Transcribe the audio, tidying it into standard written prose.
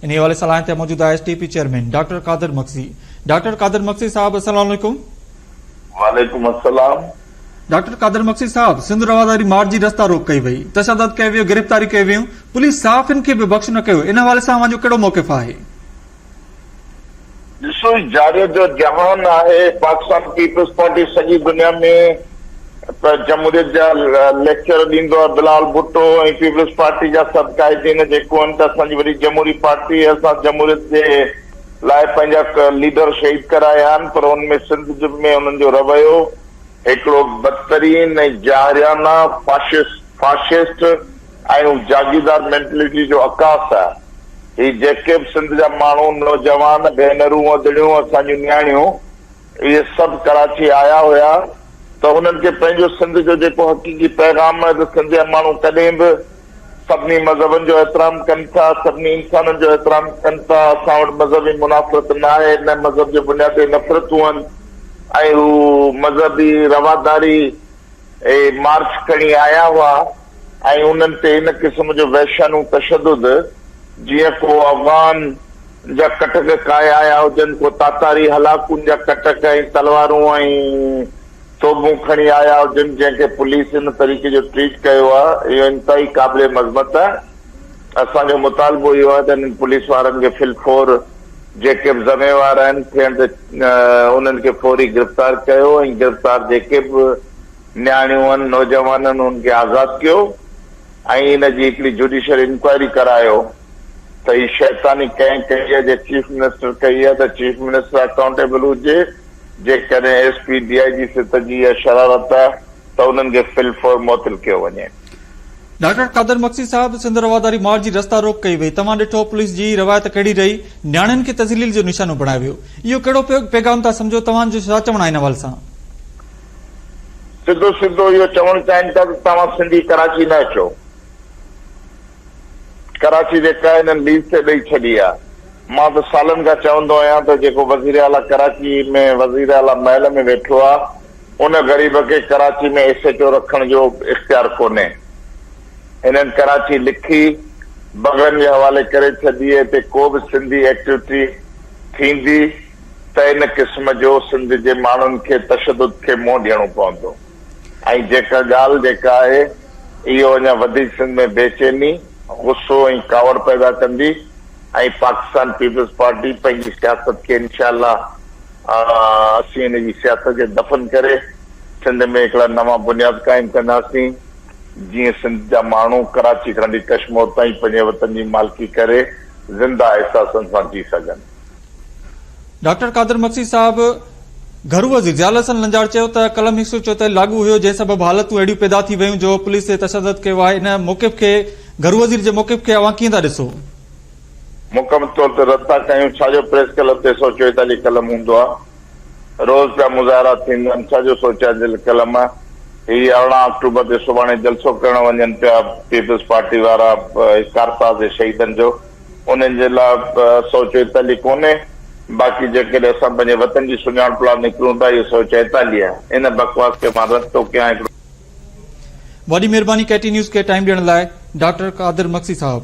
انهي حوالي سان لائين تي موجود آهي S T P chairman doctor Qadir Magsi. Doctor Qadir Magsi صاحب السلام عليڪم. وعليڪم السلام. ڊاڪٽر قادر مگسي صاحب سنڌ رواداري مارچ جي رستا روڪ ڪئي وئي، تشدد ڪيو ويو، گرفتاريون ڪيون ويون، پوليس صحافين کي به بخش نه ڪيو، ان حوالي سان اوهان جو ڪهڙو موقف آهي؟ ڏسو هي جارحيت جو جهان آهي، پاڪستان پيپلز پارٽي سڄي دنيا ۾ ته جمهوريت جا ليڪچر ڏيندو آهي، بلاول ڀٽو ۽ پيپلز پارٽي جا سڀ قائدين جيڪو آهن ته اسان جي وڏي جمهوري پارٽي اسان جمهوريت جي لاء پنهنجا ليڊر شهيد ڪرايا آهن پر ان ۾ سنڌ ۾ انهن جو رويو هڪڙو بدترين ۽ جارحانه فاشسٽ ۽ جاگيردار مينٽلٽي جو عڪاس آهي. هي جيڪي به سنڌ جا ماڻهو، نوجوان، ڀينرون، ادڙيون، اسان جون نياڻيون، اهي سڀ ڪراچي آيا هيا ته هنن کي پنهنجو سنڌ جو جيڪو حقيقي پيغام آهي ته سنڌ جا ماڻهو ڪڏهن به سڀني مذهبن جو احترام ڪن ٿا، سڀني انسانن جو احترام ڪن ٿا، اسان وٽ مذهبي منافرت ناهي، نه مذهب جي بنياد تي نفرتون آهن ۽ هو مذهبي رواداري اهي مارچ کڻي آيا هئا ۽ انهن تي ان قسم جو وحشيانو تشدد جيئن ڪو افغان جا ڪٽڪ ڪاهي آيا هجن، ڪو تاتاري هلاڪون جا ڪٽڪ ۽ تلوارون ۽ توبون کڻي آيا هجن، جنهن کي پوليس ان طريقي جو ٽريٽ ڪيو آهي، اهو انتهائي قابل مذمت آهي. اسان جو مطالبو اهو آهي ته انهن پوليس وارن کي في الفور جيڪي به ذميوار آهن ٿيڻ ته انهن کي فوري گرفتار ڪيو ۽ گرفتار جيڪي به نياڻيون آهن نوجوان آهن انهن کي آزاد ڪيو ۽ ان جي هڪڙي جوڊيشل انڪوائري ڪرايو ته هي شيطاني ڪنهن ڪئي آهي جي چيف منسٽر ڪئي آهي ته چيف منسٽر اڪائونٽيبل هجي جيڪڏهن ايس پي ڊي I جي سطح جي اها شرارت آهي ته انهن کي في الفور معطل ڪيو وڃي. ڊاڪٽر قادر مگسي صاحب سنڌ رواداري مارچ جي رستا روڪ ڪئي وئي توهان ڏٺو پوليس جي روايت ڪهڙي رهي نياڻين کي تذليل جو نشانو بڻايو ويو اهو ڪهڙو پيغام ٿا سمجهو توهان جو ڇا چوڻ آهي ان حوالي سان. سڌو سڌو اهو چوڻ چاهين ٿا ته توهان سنڌي ڪراچي نه اچو. ڪراچي جيڪا هنن ليز تي ڏئي ڇڏي آهي. مان ته سالن کان چوندو آهيان ته جيڪو وزيراعليٰ ڪراچي ۾ وزيراعليٰ محل ۾ ويٺو آهي ان غريب کي ڪراچي ۾ ايس ايچ او رکڻ جو اختيار ڪونهي. هنن ڪراچي لکي بغن جي حوالي ڪري ڇڏي هتي ڪو به سنڌي ايڪٽيوٽي ٿيندي ته ان قسم جو سنڌ جي ماڻهن کي تشدد کي منهن ڏيڻو پوندو ۽ جيڪا ڳالهه جيڪا آهي اهو اڃا وڌيڪ سنڌ ۾ بيچيني، غصو ۽ ڪاوڙ پيدا ڪندي ۽ پاڪستان پيپلز پارٽي پنهنجي سياست کي انشاء الله اسين ان جي سياست کي دفن ڪري سنڌ ۾ هڪڙا نوان بنياد قائم ڪنداسين جيئن سنڌ جا ماڻهو ڪراچي کان وٺي ڪشمور تائين پنهنجي وطن جي مالڪي ڪري زنده احساسن سان جي سگهن. ڊاڪٽر قادر مگسي صاحب گهرو وزير ضياء الحسن لنجار چيو ته قلم هڪ سو چوتاليهه لاڳو هيو جنهن سبب حالتون اهڙيون پيدا ٿي ويون جو پوليس تي تشدد ڪيو آهي ان موقف کي گهرو وزير جي موقف کي اوهان ڪيئن ٿا ڏسو؟ مڪمل طور تي رد ٿا ڪيون، ڇا جو پريس ڪلب تي 144 قلم هوندو آ، روز پيا مظاهرا ٿيندا آهن، ڇا جو 144 قلم، هي 18 آڪٽوبر تي سڀاڻي جلسو ڪرڻ وڃن پيا پيپلز پارٽي وارا ڪارساز جي شهيدن جو، انهن جي لاء 144 ڪونهي، باقي جيڪڏهن اسان پنهنجي وطن جي سڃاڻپ لاء نڪرون ٿا اهو 144 آهي، ان بڪواس کي مان رد ٿو ڪيان هڪڙو. وڏي مهرباني ڪي ٽي نيوز کي ٽائيم ڏيڻ لاء ڊاڪٽر قادر مگسي صاحب.